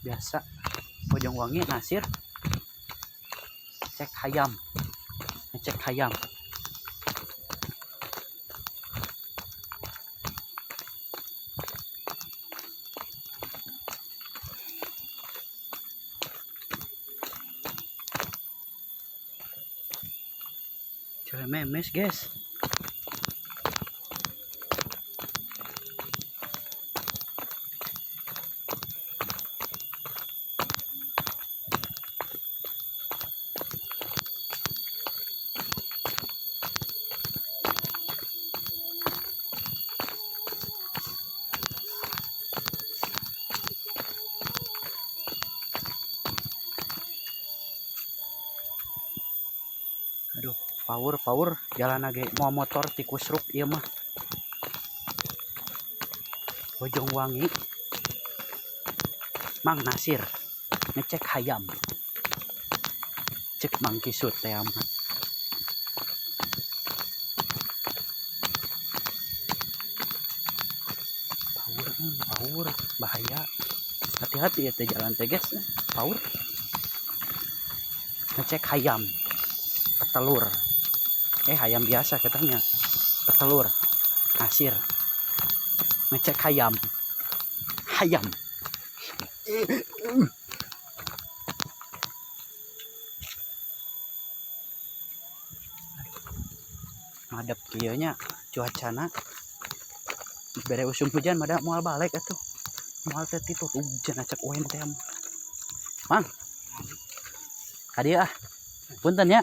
Biasa Bojongwangi Nasir cek hayam, ngecek hayam. Memes guys. Aduh, power power jalan lagi mau motor tikus ruk ieu mah. Bojongwangi Mang Nasir ngecek hayam. Cek Mang Kisut teh mah. Power, power bahaya. Hati-hati ya teh jalan teh guys. Power. Ngecek hayam. Petelur. Hayam biasa katanya. Petelur. Nasir. Ngecek hayam. Hayam. Madep kieu nya cuacana. Bere usum hujan mada moal balik atuh. Moal teh titu hujan acak uen teh. Mang. Ka dieu ah. Punten ya.